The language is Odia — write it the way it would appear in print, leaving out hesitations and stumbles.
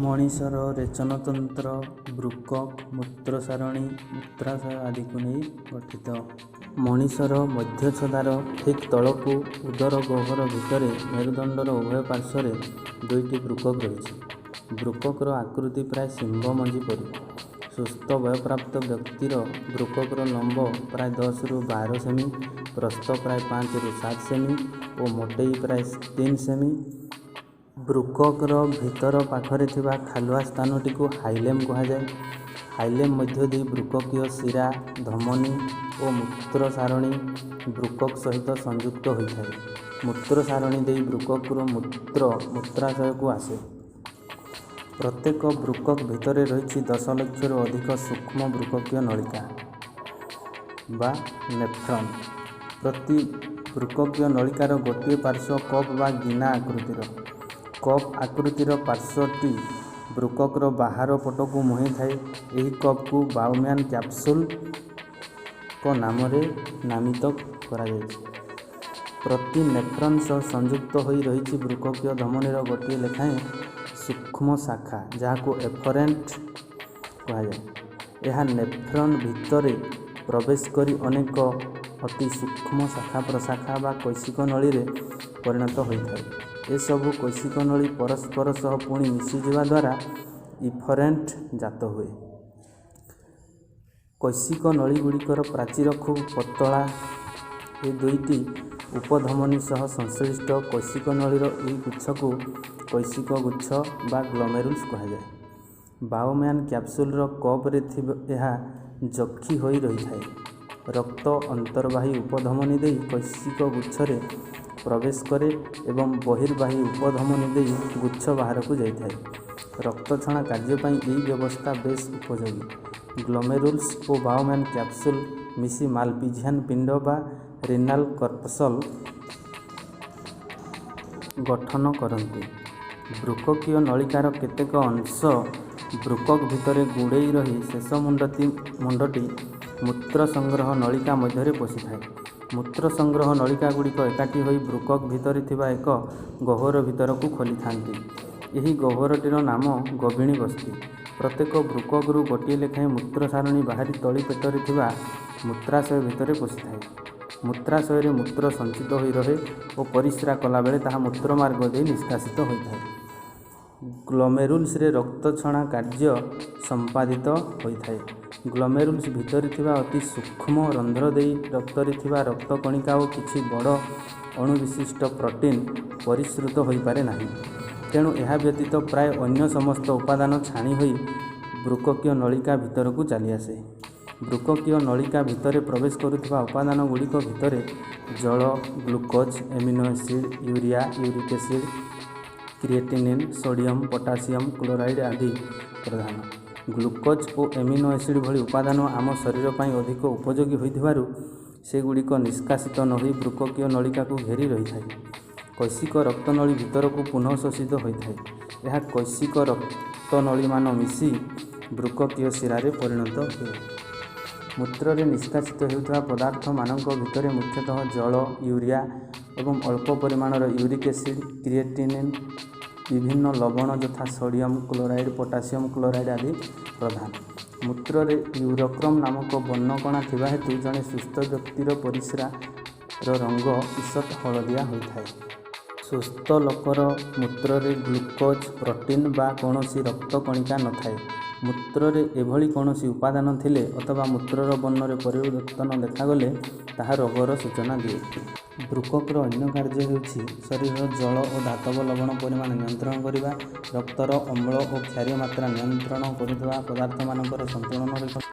ମଣିଷର ରେଚନତନ୍ତ୍ର ବୃକକ୍, ମୂତ୍ରସାରଣୀ, ମୂତ୍ରାଶୟ ଆଦିକୁ ନେଇ ଗଠିତ। ମଣିଷର ମଧ୍ୟଚ୍ଛଦାର ଠିକ୍ ତଳକୁ ଉଦର ଗହ୍ୱର ଭିତରେ ମେରୁଦଣ୍ଡର ଉଭୟ ପାର୍ଶ୍ୱରେ ଦୁଇଟି ବୃକକ୍ ରହିଛି। ବୃକକ୍‌ର ଆକୃତି ପ୍ରାୟ ଶିମ୍ବ ମଞ୍ଜି ପରି। ସୁସ୍ଥ ବୟଃପ୍ରାପ୍ତ ବ୍ୟକ୍ତିର ବୃକକ୍‌ର ଲମ୍ବ ପ୍ରାୟ 10ରୁ 12 ସେମି, ପ୍ରସ୍ଥ ପ୍ରାୟ 5ରୁ 7 ସେମି ଓ ମୋଟେଇ ପ୍ରାୟ 3 ସେମି। ବୃକକ୍‌ର ଭିତର ପାଖରେ ଥିବା ଖାଲୁଆ ସ୍ଥାନଟିକୁ ହାଇଲେମ୍ କୁହାଯାଏ। ହାଇଲେମ୍ ମଧ୍ୟ ଦେଇ ବୃକକୀୟ ଶିରା, ଧମନୀ ଓ ମୂତ୍ରସାରଣୀ ବୃକକ୍ ସହିତ ସଂଯୁକ୍ତ ହୋଇଥାଏ। ମୂତ୍ରସାରଣୀ ଦେଇ ବୃକକ୍‌ରୁ ମୂତ୍ର ମୂତ୍ରାଶୟକୁ ଆସେ। ପ୍ରତ୍ୟେକ ବୃକକ୍ ଭିତରେ ରହିଛି 10 ଲକ୍ଷରୁ ଅଧିକ ସୂକ୍ଷ୍ମ ବୃକକୀୟ ନଳିକା ବା ନେଫ୍ରନ୍। ପ୍ରତି ବୃକକୀୟ ନଳିକାର ଗୋଟିଏ ପାର୍ଶ୍ୱ କପ୍ ବା ଗିନା ଆକୃତିର। କପ୍ ଆକୃତିର ପାର୍ଶ୍ୱଟି ବୃକକ୍‌ର ବାହାର ପଟକୁ ମୁହେଁଇଥାଏ। ଏହି କପ୍‌କୁ ବାଉମ୍ୟାନ୍ କ୍ୟାପସୁଲ୍‌ଙ୍କ ନାମରେ ନାମିତ କରାଯାଇଛି। ପ୍ରତି ନେଫ୍ରନ୍ ସହ ସଂଯୁକ୍ତ ହୋଇ ରହିଛି ବୃକକୀୟ ଧମନୀର ଗୋଟିଏ ଲେଖାଏଁ ସୂକ୍ଷ୍ମ ଶାଖା, ଯାହାକୁ ଏଫରେଣ୍ଟ କୁହାଯାଏ। ଏହା ନେଫ୍ରନ୍ ଭିତରେ ପ୍ରବେଶ କରି ଅନେକ ଅତି ସୂକ୍ଷ୍ମ ଶାଖାପ୍ରଶାଖା ବା କେଶିକନଳୀରେ ପରିଣତ ହୋଇଥାଏ। ଏସବୁ କେଶିକନଳୀ ପରସ୍ପର ସହ ପୁଣି ମିଶିଯିବା ଦ୍ୱାରା ଇଫରେଣ୍ଟ ଜାତ ହୁଏ। କେଶିକନଳୀଗୁଡ଼ିକର ପ୍ରାଚୀର ଖୁବ୍ ପତଳା। ଏ ଦୁଇଟି ଉପଧମନୀ ସହ ସଂଶ୍ଳିଷ୍ଟ କେଶିକନଳୀର ଏହି ଗୁଚ୍ଛକୁ କେଶିକଗୁଚ୍ଛ ବା ଗ୍ଲୋମେରୁଲସ୍ କୁହାଯାଏ। ବାଉମ୍ୟାନ୍ କ୍ୟାପସୁଲ୍‌ର କପ୍‌ରେ ଏହା ଯୋଖି ହୋଇ ରହିଥାଏ। ରକ୍ତ ଅନ୍ତର୍ବାହୀ ଉପଧମନୀ ଦେଇ କେଶିକଗୁଚ୍ଛରେ ପ୍ରବେଶ କରେ ଏବଂ ବହିର୍ବାହୀ ଉପଧମନୀ ଦେଇ ଗୁଚ୍ଛ ବାହାରକୁ ଯାଇଥାଏ। ରକ୍ତଛଣା କାର୍ଯ୍ୟ ପାଇଁ ଏହି ବ୍ୟବସ୍ଥା ବେଶ୍ ଉପଯୋଗୀ। ଗ୍ଲୋମେରୁଲସ୍ ଓ ବାଉମ୍ୟାନ୍ କ୍ୟାପସୁଲ୍ ମିଶି ମାଲପିଝିଆନ୍ ପିଣ୍ଡ ବା ରିନାଲ୍ କର୍ପସଲ୍ ଗଠନ କରନ୍ତି। ବୃକକୀୟ ନଳିକାର କେତେକ ଅଂଶ ବୃକକ୍ ଭିତରେ ଗୁଡ଼େଇ ରହି ଶେଷ ମୁଣ୍ଡଟି ମୂତ୍ରସଂଗ୍ରହ ନଳିକା ମଧ୍ୟରେ ପଶିଥାଏ। ମୂତ୍ରସଂଗ୍ରହ ନଳିକାଗୁଡ଼ିକ ଏକାଠି ହୋଇ ବୃକକ୍ ଭିତରେ ଥିବା ଏକ ଗହ୍ୱର ଭିତରକୁ ଖୋଲିଥାନ୍ତି। ଏହି ଗହ୍ୱରଟିର ନାମ ଗୋବିଣୀ ବସ୍ତି। ପ୍ରତ୍ୟେକ ବୃକକ୍‌ରୁ ଗୋଟିଏ ଲେଖାଏଁ ମୂତ୍ରସାରଣୀ ବାହାରି ତଳିପେଟରେ ଥିବା ମୂତ୍ରାଶୟ ଭିତରେ ପଶିଥାଏ। ମୂତ୍ରାଶୟରେ ମୂତ୍ର ସଞ୍ଚିତ ହୋଇ ରହେ ଓ ପରିସ୍ରା କଲାବେଳେ ତାହା ମୂତ୍ରମାର୍ଗ ଦେଇ ନିଷ୍କାସିତ ହୋଇଥାଏ। ଗ୍ଲୋମେରୁଲସ୍‌ରେ ରକ୍ତଛଣା କାର୍ଯ୍ୟ ସମ୍ପାଦିତ ହୋଇଥାଏ। ଗ୍ଲୋମେରୁଲସ୍ ଭିତରେ ଥିବା ଅତି ସୂକ୍ଷ୍ମ ରନ୍ଧ୍ର ଦେଇ ରକ୍ତରେ ଥିବା ରକ୍ତକଣିକା ଓ କିଛି ବଡ଼ ଅଣୁବିଶିଷ୍ଟ ପ୍ରୋଟିନ୍ ପରିସ୍ରୂତ ହୋଇପାରେ ନାହିଁ। ତେଣୁ ଏହା ବ୍ୟତୀତ ପ୍ରାୟ ଅନ୍ୟ ସମସ୍ତ ଉପାଦାନ ଛାଣି ହୋଇ ବୃକକୀୟ ନଳିକା ଭିତରକୁ ଚାଲିଆସେ। ବୃକକୀୟ ନଳିକା ଭିତରେ ପ୍ରବେଶ କରୁଥିବା ଉପାଦାନଗୁଡ଼ିକ ଭିତରେ ଜଳ, glucose, amino acid, urea, uric acid, creatinine, sodium, potassium, chloride ଆଦି ପ୍ରଧାନ। ଗ୍ଲୁକୋଜ୍ ଓ ଏମିନୋ ଏସିଡ୍ ଭଳି ଉପାଦାନ ଆମ ଶରୀର ପାଇଁ ଅଧିକ ଉପଯୋଗୀ ହୋଇଥିବାରୁ ସେଗୁଡ଼ିକ ନିଷ୍କାସିତ ନ ହୋଇ ବୃକକୀୟ ନଳିକାକୁ ଘେରି ରହିଥାଏ। କୈଶିକ ରକ୍ତନଳୀ ଭିତରକୁ ପୁନଃଶୋଷିତ ହୋଇଥାଏ। ଏହା କୈଶିକ ରକ୍ତନଳୀମାନ ମିଶି ବୃକକୀୟ ଶିରାରେ ପରିଣତ ହୁଏ। ମୂତ୍ରରେ ନିଷ୍କାସିତ ହେଉଥିବା ପଦାର୍ଥମାନଙ୍କ ଭିତରେ ମୁଖ୍ୟତଃ ଜଳ, ୟୁରିଆ ଏବଂ ଅଳ୍ପ ପରିମାଣର ୟୁରିକ୍ ଏସିଡ୍, କ୍ରିଏଟିନିନ୍, ବିଭିନ୍ନ ଲବଣ ଯଥା ସୋଡିୟମ୍ କ୍ଲୋରାଇଡ୍, ପଟାସିୟମ୍ କ୍ଲୋରାଇଡ୍ ଆଦି ପ୍ରଧାନ। ମୂତ୍ରରେ ୟୁରୋକ୍ରୋମ୍ ନାମକ ବର୍ଣ୍ଣକଣା ଥିବା ହେତୁ ଜଣେ ସୁସ୍ଥ ବ୍ୟକ୍ତିର ପରିସ୍ରାର ରଙ୍ଗ ଈଷତ୍ ହଳଦିଆ ହୋଇଥାଏ। ସୁସ୍ଥ ଲୋକର ମୂତ୍ରରେ ଗ୍ଲୁକୋଜ୍, ପ୍ରୋଟିନ୍ ବା କୌଣସି ରକ୍ତକଣିକା ନ ଥାଏ। ମୂତ୍ରରେ ଏଭଳି କୌଣସି ଉପାଦାନ ଥିଲେ ଅଥବା ମୂତ୍ରର ବର୍ଣ୍ଣରେ ପରିବର୍ତ୍ତନ ଦେଖାଗଲେ ତାହା ରୋଗର ସୂଚନା ଦିଏ। ବୃକକ୍‌ର ଅନ୍ୟ କାର୍ଯ୍ୟ ହେଉଛି ଶରୀରର ଜଳ ଓ ଧାତବ ଲବଣ ପରିମାଣ ନିୟନ୍ତ୍ରଣ କରିବା, ରକ୍ତର ଅମ୍ଳ ଓ କ୍ଷାରୀୟ ମାତ୍ରା ନିୟନ୍ତ୍ରଣ କରୁଥିବା ପଦାର୍ଥମାନଙ୍କର ସନ୍ତୁଳନ ରଖିବା।